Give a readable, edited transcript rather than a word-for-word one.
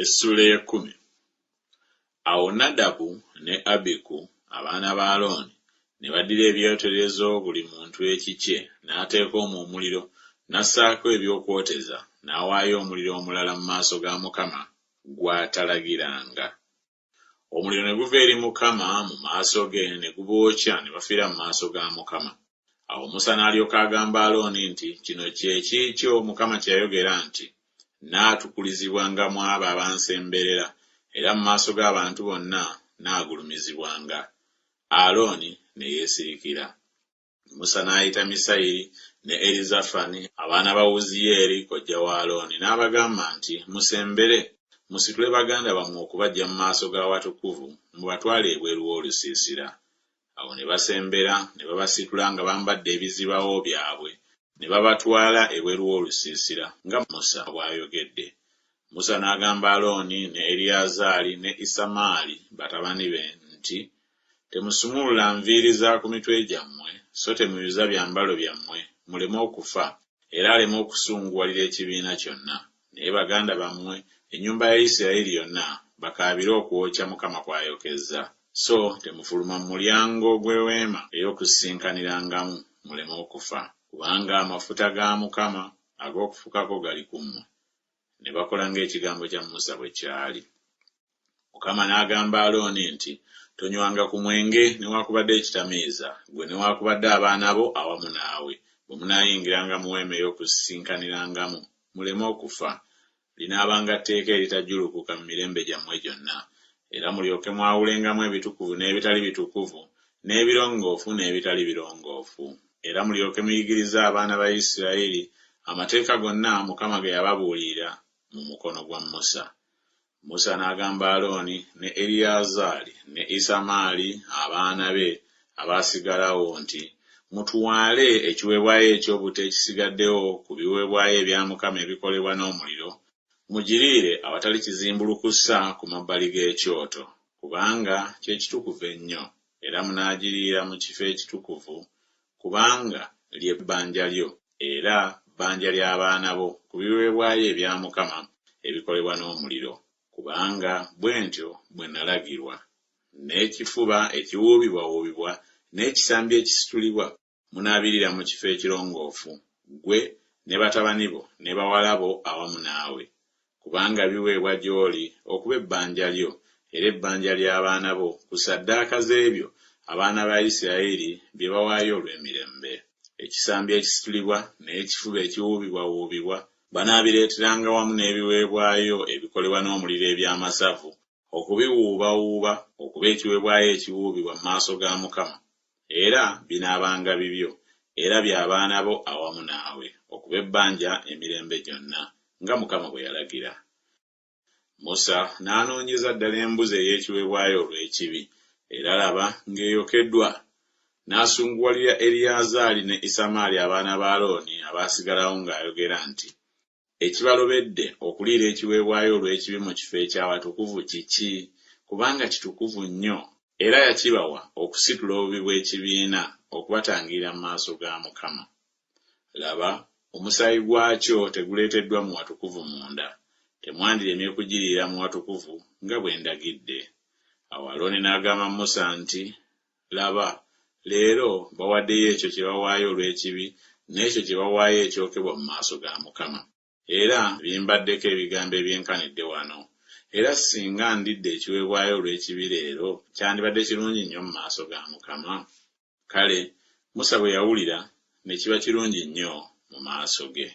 Essuula ey'ekkumi. Awo Nadabu ne Abiku, abaana ba Alooni, ne baddira ebyoterezo buli muntu ekikye, n'ateeka omwo omuliro, n'assaako eby'okwoteza, n'awaayo omuliro omulala mu maaso ga Mukama gw'atalagiranga. Omuliro ne guva eri Mukama mu maaso ge ne gubookya ne bafiira mu maaso ga Mukama. Awo Musa n'alyoka agamba Alooni nti, Kino kye kiikyo Mukama kye yayogera nti, Nnaatukulizibwanga mu abo abansemberera, era mu maaso g'abantu bonna nnaagulumizibwanga. Alooni ne yeesirikira. Musa n'ayita Misayiri ne Erizafani, abaana ba Wuziyeeri kojja wa Alooni, n'abagamba nti, Musembere, musitule baganda bammwe okubaggya mu maaso g'awatukuvu, mubatwale ebweru w'olusiisira. Awo ne basembera ne babasitula nga bambadde ebizibawo byabwe, ne babatwala ebweru w'olusiisira, nga Musa bw'ayogedde. Musa n'agamba Alooni ne Eriyazaali ne Isamaali batabani be nti, Temusumulula nviiri za ku mitwe gyammwe, so temuyuza byambalo byammwe, muleme okufa, era aleme okusunguwalira ekibiina kyonna. Naye baganda bammwe, ennyumba ya Isirayiri yonna, bakaabire okwokya Mukama kw'ayokezza. So temufuluma mu mulyango gw'eweema ey'okusisinkanirangamu, muleme okufa, kubanga amafuta ga Mukama ag'okufukako gali ku mmwe. Ne bakola ng'ekigambo kya Musa bwe kyali. Mukama n'agamba Alooni nti, Tonywanga ku mwenge newakubadde ekitamiiza, ggwe newakubadde abaana bo awamu naawe, bwe munaayingiranga mu weema ey'okusisinkanirangamu, muleme okufa. Linaabanga tteeka eritajjulukuka mu mirembe gyammwe gyonna. Era mulyoke mwawulengamu ebitukuvu n'ebitali bitukuvu, n'ebirongoofu n'ebitali birongoofu. Era mulyoke muyigirize abaana ba Isirayiri amateeka gonna Mukama ge yababuulirira mu mukono gwa Musa. Musa n'agamba Alooni ne Eriyazaali ne Isamaali abaana be abaasigalawo nti, Mutwale ekiweebwayo eky'obutta ekisigaddewo ku biweebwayo ebya Mukama ebikolebwa n'omuliro, mugiriire awatali kizimbulukusa ku mabbali g'ekyoto, kubanga kye kitukuvu ennyo, era munaagiriira mu kifo ekitukuvu, kubanga lye bbanja lyo era bbanja ly'abaana bo ku biweebwayo ebya Mukama ebikolebwa n'omuliro, kubanga bwe ntyo bwe nalagirwa. N'ekifuba ekiwuubibwawuubibwa n'ekisambi ekisitulibwa munaabiriira mu kifo ekirongoofu, ggwe ne batabani bo ne bawala bo awamu naawe, kubanga biweebwa gy'oli okuba ebbanja lyo era ebbanja ly'abaana bo ku ssaddaaka z'ebyo abaana ba Isirayiri bye bawaayo olw'emirembe. Ekisambi ekisitulibwa n'ekifuba ekiwuubibwawuubibwa banaabireeteranga wamu n'ebiweebwayo ebikolebwa n'omuliro eby'amasavu okubiwuubawuuba okuba ekiweebwayo ekiwuubibwa mu maaso ga Mukama, era binaabanga bibyo, era bya baana bo awamu naawe, okuba ebbanja emirembe gyonna, nga Mukama bwe yalagira. Musa n'anoonyeza ddala embuzi ey'ekiweebwayo olw'ekibi, era laba, ng'eyokeddwa. N'asunguwalira Eriyazaali ne Isamaali abaana ba Alooni abaasigalawo ng'ayogera nti, Ekibalobedde okuliira ekiweebwayo olw'ekibi mu kifo eky'awatukuvu kiki? Kubanga kitukuvu nnyo, era yakibawa okusitula obubi bw'ekibiina, okubatangirira mu maaso ga Mukama. Laba, omusaayi gwakyo teguleeteddwa mu watukuvu munda, temwandiremye kugiriira mu watukuvu nga bwe ndagidde. Awo Alooni n'agamba Musa nti, Laba, leero bawaddeyo ekyo kye bawaayo olw'ekibi n'ekyo kye bawaayo ekyokebwa mu maaso ga Mukama, era bimbaddeko ebigambo ebyenkanidde wano. Era singa ndidde ekiweebwayo olw'ekibi leero, kyandibadde kirungi nnyo mu maaso ga Mukama? Kale Musa bwe yawulira, ne kiba kirungi nnyo mu maaso ge.